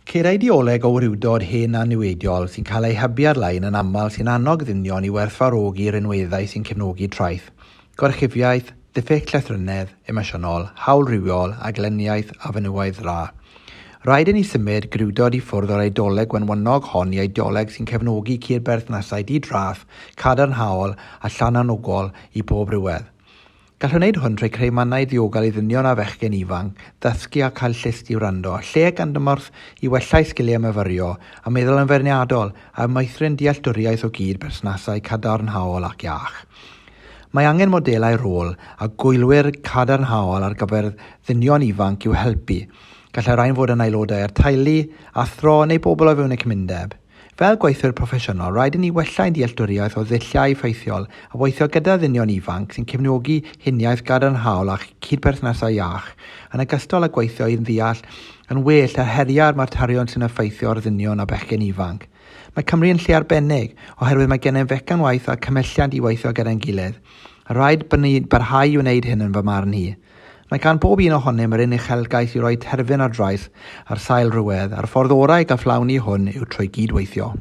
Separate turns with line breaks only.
Ceir eideoleg o wrywdod hen a niweidiol sy'n cael ei hybu ar-lein yn aml sy'n annog ddynion i werthfawrogi rhinweddau sy'n cefnogi trais, gorchuddiaeth, diffyg llythrennedd emosiynol, hawl rywiol, a gelyniaeth a fenywaidd-dra. Rhaid i ni symud gwrywdod i ffwrdd o'r eideoleg wenwynog hon i eideoleg sy'n cefnogi cyd-berthnasau di-dras, cadarnhaol a llananogol i bob rhywedd. Gallwn wneud hwn trwy creu mannau diogel i ddynion a fechgyn ifanc ddysgu a cael llys i wrando, lle gan gymorth i wella'u sgiliau myfyrio a meddwl yn feirniadol, a meithrin dealltwriaeth o gyd berthnasau cadarnhaol ac iach. Mae angen modelau rôl a gwylwyr cadarnhaol ar gyfer ddynion ifanc i'w helpu. Gallai rhain fod yn aelodau o'r teulu, athro neu bobl o fewn y cymundeb. Fel gweithwyr proffesiynol, rhaid i ni wella ein dealltwriaeth o ddulliau effeithiol a weithio gyda ddynion ifanc sy'n cefnogi huniaeth gadarnhaol a chydberthnasau iach, yn ogystal â gweithio i ddeall yn well yr heriau a'r materion sy'n effeithio ar ddynion a bechgyn ifanc. Mae Cymru yn lle arbennig, oherwydd mae gennym fecanwaith a cymhelliant i weithio gyda'n gilydd, a rhaid barhau i wneud hyn yn fy marn i. Mae gan bob un ohonym yr un uchelgais i roi terfyn ar drais ar sail rhywedd, a'r ffordd orau i gyflawni hwn yw trwy gyd-weithio.